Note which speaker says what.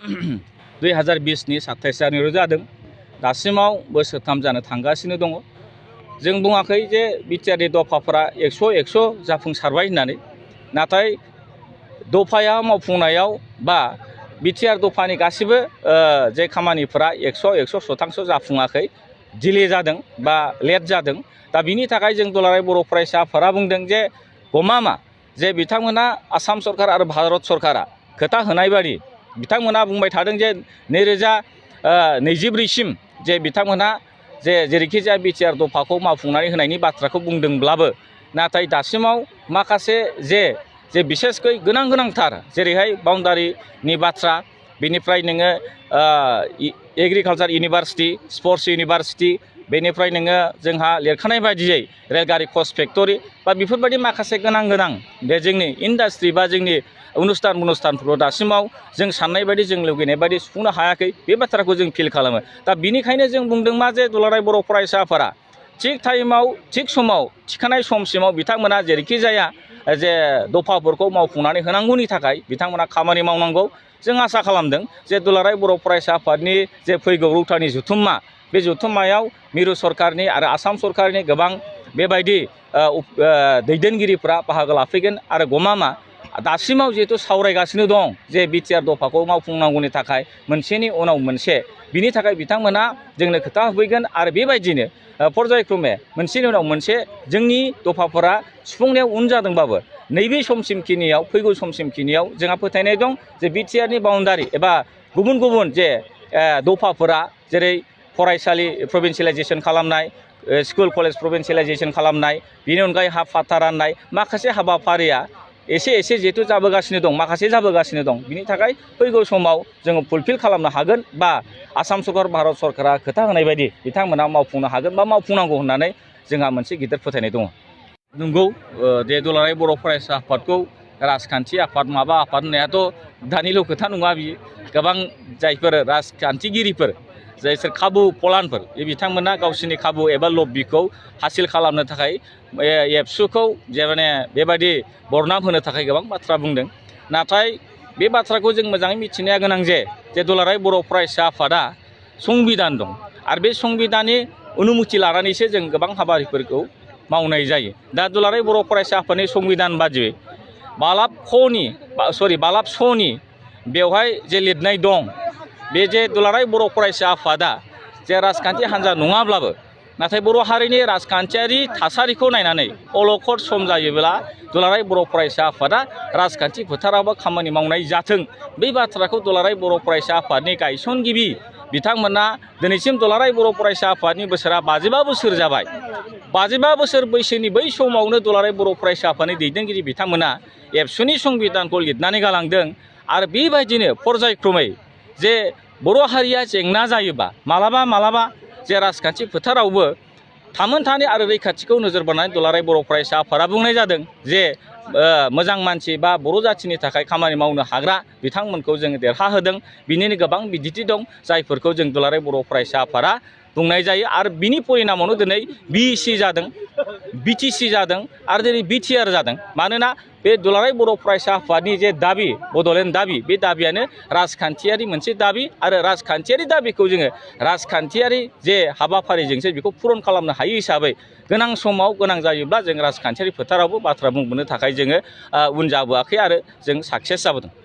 Speaker 1: 2020नि 27 जानुवारियाव जादों। दासिमाव बोसोरथाम जानो थांगासिनो दङ। जों बुङाखै जे बिटिआरनि दफाफोरा 100 जाफुंसारबाय होननानै, नाथाय दफाया मावफुंनायाव बा बिटिआर दफानि गासिबो जे खामानिफोरा 100% जाफुङाखै, डिले जादों बा लेट जादों। दा बिनि थाखाय जों दुलाराय बर' फरायसा आफादा बुंदों जे गमामा जे बिथांमोना आसाम सरकार आरो भारत सरकारा खोथा होनाय बादि बिथांमोना बुंबाय थादों जे 2024सिम जे बिथांमोना जे जेरैखि जाया बिटिआर दफाखौ मावफुंनानै होनायनि बाथ्राखौ बुंदोंब्लाबो, नाथाय दासिमाव माखासे जे बिसेसकै गोनांथार जेरैहाय बाउन्डारिनि बाथ्रा, बेनिफ्राय नोङो एग्रिकालचार इउनिभार्सिटि, स्पर्ट्स इउनिभार्सिटि, बेनिफ्राय नोङो जोंहा लिरखानाय बायदियै रेलगारि कच फेक्टरि बा बेफोरबायदि माखासे गोनां बे जोंनि इन्डास्ट्रि बा जोंनि अनुस्थानफोरखौ दासिमाव जों साननाय बायदि जों लुगैनाय बायदि सुफुंनो हायाखै। बे बाथ्राखौ जों फिल खालामो। दा बिनिखायनो जों बुंदों मा जे दुलाराय बर' फरायसा आफादा थिग टाइमाव थिग समाव थिखानाय समसिमाव बिथांमोना जेरैखि जाया जे दफाफोरखौ मावफुंनानै होनांगौनि थाखाय बिथांमोना खामानि मावनांगौ। जों आसा खालामदों जे दुलाराय बर' फरायसा आफादनि जे फैगौ रौतानि जथुम्मा, बे जथुम्मायाव मिरु सरकारनि आरो आसाम सरकारनि गोबां बेबायदि दैदेनगिरिफ्रा बाहागो लाफैगोन आरो गमामा दासिमाव जिहेतु सावरायगासिनो दं जे बिटिआर दफाखौ मावफुंनांगौनि थाखाय मोनसेनि उनाव मोनसे, बिनि थाखाय बिथांमोना जोंनो खोथा होफैगोन आरो बेबायदिनो पर्यायक्रमे मोनसेनि उनाव मोनसे जोंनि दफाफोरा सुफुंनायाव उन जादोंबाबो नैबे समसिमखिनियाव फैगौ समसिमखिनियाव जोंहा फोथायनाय दं जे बिटिआरनि बाउन्डारि एबा गुबुन जे दफाफोरा जेरै फरायसालि प्रभिन्सियेलाइजेसन खालामनाय, स्कुल कलेज प्रभिन्सियेलाइजेसन खालामनाय, बेनि अनगायै हा फाट्टा राननाय माखासे हाबाफारिया एसे जिहेतु जाबोगासिनो दं, माखासे जाबोगासिनो दं। बिनि थाखाय फैगौ समाव जोङो फुलफिल खालामनो हागोन बा आसाम सरकार भारत सरकारा खोथा होनाय बायदि बिथांमोना मावफुंनो हागोन बा मावफुंनांगौ होननानै जोंहा मोनसे गिदिर फोथायनाय दङ। नंगौ, जे दुलाराय बर' फरायसा आफादखौ राजखान्थि आफाद माबा आफाद होननायाथ' दानिल' खोथा नङा। बियो गोबां जायफोर राजखान्थिगिरिफोर, जायफोर खाबु पलानफोर, बिथांमोना गावसोरनि खाबु एबा लब्बिखौ हासिल खालामनो थाखाय एबसुखौ जे माने बेबायदि बरनाम होनो थाखाय गोबां बाथ्रा बुंदों। नाथाय बे बाथ्राखौ जों मोजाङै मिथिनाया गोनां जे दुलाराय बर' फरायसा आफादा संबिधान दं आरो बे संबिधाननि अनुमति लानानैसो जों गोबां हाबाफारिफोरखौ मावनाय जायो। दा दुलाराय बर' फरायसा आफादनि संबिधान बादियै बालाब स'नि बेवहाय जे लिरनाय दं, बे जे दुलाराय बर' फरायसा आफादा जे राजखान्थि हान्जा नङाब्लाबो, नाथाय बर' हारिनि राजखान्थियारि थासारिखौ नायनानै अलखद सम जायोब्ला दुलाराय बर' फरायसा आफादा राजखान्थि फोथारावबो खामानि मावनाय जाथों। बै बाथ्राखौ दुलाराय बर' फरायसा आफादनि गायसनगिरि बिथांमोना दिनैसिम दुलाराय बर' फरायसा आफादनि बोसोरा 55 बोसोर जाबाय। 55 बोसोर बैसोनि बै समावनो दुलाराय बर' फरायसा आफादनि दैदेनगिरि बिथांमोना एबसुनि संबिधानखौ लिरनानै गालांदों आरो बेबायदिनो पर्यायक्रमै जे बर' हारिया जेंना जायोबा मालाबा जे राजखान्थि फोथारावबो थामोनथानि आरो रैखाथिखौ नोजोर बोनानै दुलाराय बर' फरायसा आफादा बुंनाय जादों जे मोजां मानसि बा बर' जाथिनि थाखाय खामानि मावनो हाग्रा बिथांमोनखौ जोङो देरहाहोदों। बिनिनो गोबां बिदिन्थि दं जायफोरखौ जों दुलाराय बर' फरायसा आफादा बुंनाय जायो आरो बिनि परिनामावनो दिनै बिइसि जादों, बिटिसि जादों आरो दिनै बिटिआर जादों। मानोना बे दुलाराय बर' फरायसा आफादनि जे दाबि, बड'लेण्ड दाबि, बे दाबियानो राजखान्थियारि मोनसे दाबि आरो राजखान्थियारि दाबिखौ जोङो राजखान्थियारि जे हाबाफारिजोंसो बेखौ पुरन खालामनो हायो हिसाबै गोनां समाव गोनां जायोब्ला जों राजखान्थियारि फोथारावबो बाथ्रा बुंबोनो थाखाय जोङो उन जाबोआखै आरो जों साक्सेस जाबोदों।